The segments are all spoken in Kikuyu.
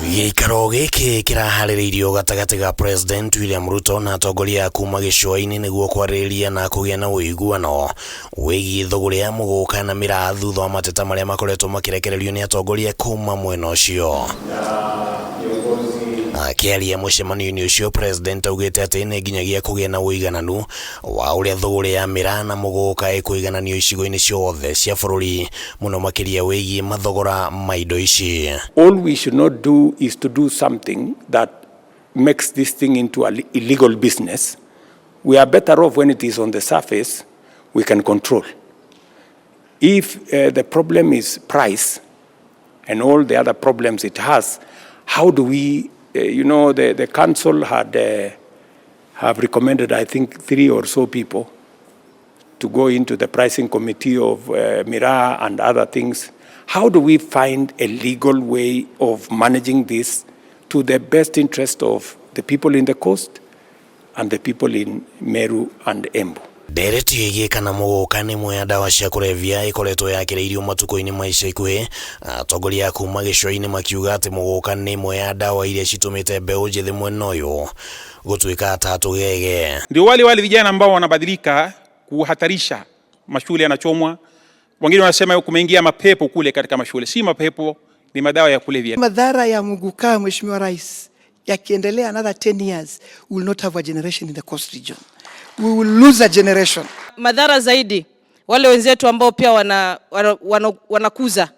Gĩikaro gĩkĩ kĩraharĩrĩirio gatagatĩ ga President William Ruto na atongoria a kuma gĩcũa-inĩ nĩguo kwarĩrĩria na kũgĩa na ũiguano wĩgiĩ thũgũrĩ ya mũgũka na mĩraa thutha wa mateta marĩa makoretwo makĩrekererio nĩ atongoria kuma mwena ũcio. Akĩaria mũcemanio-inĩ ũcio, President augĩte atĩ nĩ nginyagia kũgĩe na ũigananu wa ũrĩa thũgũrĩ ya mĩraa na mũgũka ĩkũigananio icigo-inĩ ciothe cia bũrũri, mũno makĩria wĩgiĩ mathogora ma indo ici. All we should not do is to do something that makes this thing into an illegal business. We are better off when it is on the surface, we can control. If the problem is price and all the other problems it has, how do we, the council had have recommended, I think, three or so people to go into the pricing committee of Miraa and other things. How do we find a legal way of managing this to the best interest of the people in the coast and the people in Meru and Embu? Ndereti ĩgiĩ kana mũgũka nĩ ĩmwe ya ndawa cia kũrebia ĩkoretwo yakĩrĩirio matukũ-inĩ ma ica ikuhĩ, atongoria a kuma gĩcũa-inĩ makiuga atĩ mũgũka nĩ ĩmwe ya ndawa iria citũmĩte mbeũ njĩthĩ mwena ũyũ gũtuĩka ta tũgege. Ndio wale wale vijana ambao wanabadilika kuhatarisha mashule yanachomwa. Wengine wanasema kumeingia mapepo kule katika mashule. Si mapepo, ni madawa ya kulevya. Madhara ya muguka, Mheshimiwa Rais, yakiendelea another 10 years, we will not have a generation in the coast region. We will lose a generation. Madhara zaidi wale wenzetu ambao pia wanakuza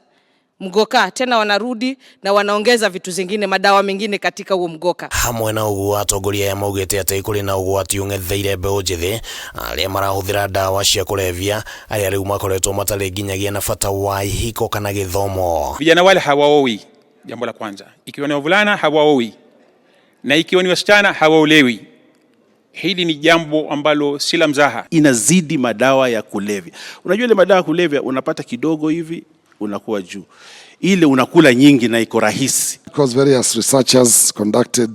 mgoka tena wanarudi na wanaongeza vitu zingine, madawa mengine katika huo mgoka. Hamwe na ũguo, atongoria aya maugĩte atĩ kũrĩ na ũgwati ũng'etheire mbeũ njĩthĩ arĩa marahũthĩra ndawa cia kũrebia, arĩa rĩu makoretwo matarĩ nginyagia na bata wa ihiko kana gĩthomo. Vijana wale hawaoi, jambo la kwanza. Ikiwa ni wavulana hawaoi, na ikiwa ni wasichana hawaolewi. Hili ni jambo ambalo si la mzaha. Inazidi madawa ya kulevya. Unajua ile madawa ya kulevya unapata kidogo hivi unakuwa juu, ile unakula nyingi na iko rahisi. Because various researchers conducted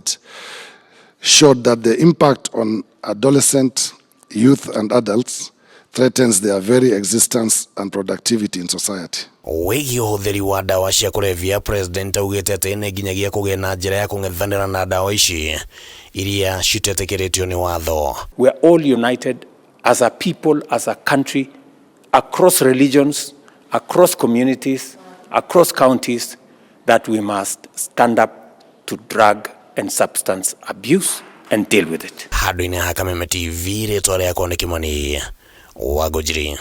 showed that the impact on adolescent, youth and adults threatens their very existence and productivity in society. Wĩgiĩ ũhũthĩri wa ndawa cia kũrebia, President augĩte atĩ nĩ nginyagia kũgĩe na njĩra ya kũng'ethanĩra na ndawa ici iria citetĩkĩrĩtio nĩ watho. We are all united as a people, as a country, across religions, across communities, across counties, that we must stand up to drug and substance abuse and deal with it. Handũ-inĩ ha Kameme TV, rĩtwa rĩakwa nĩ Kimani wa Ngũnjiri.